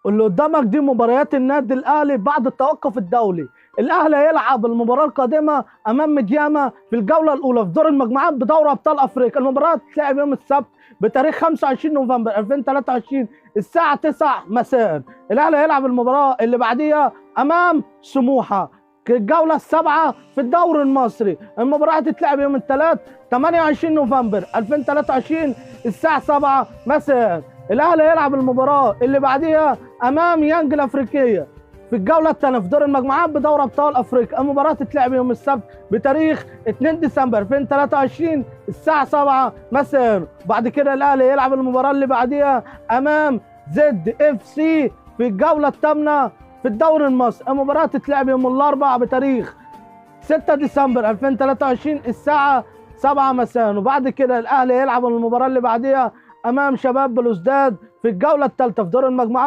اللي قدامك دي مباريات النادي الاهلي بعد التوقف الدولي. الاهلي هيلعب المباراة القادمة امام ميدياما في الجولة الاولى في دور المجموعات بدوري ابطال افريقيا. المباراة هتتلعب يوم السبت بتاريخ 25 نوفمبر 2023 الساعة 9 مساء. الاهلي هيلعب المباراة اللي بعديها امام سموحه في الجولة السابعة في الدوري المصري. المباراة هتتلعب يوم الثلاث 28 نوفمبر 2023 الساعة 7 مساء. الاهلي هيلعب المباراة اللي بعديها امام يانج الافريقية في الجولة الثانية في دور المجموعات بدوري ابطال افريقيا. المباراة تتلعب يوم السبت بتاريخ 2 ديسمبر 2023 الساعة 7 مساء. بعد كده الاهلي يلعب المباراة اللي بعديها امام زد اف سي في الجولة الثامنة في الدوري المصري. المباراة تتلعب يوم الاربعاء بتاريخ 6 ديسمبر 2023 الساعة 7 مساء. وبعد كده الاهلي يلعب المباراة اللي بعديها امام شباب بلوزداد في الجولة الثالثة في دور المجموعات.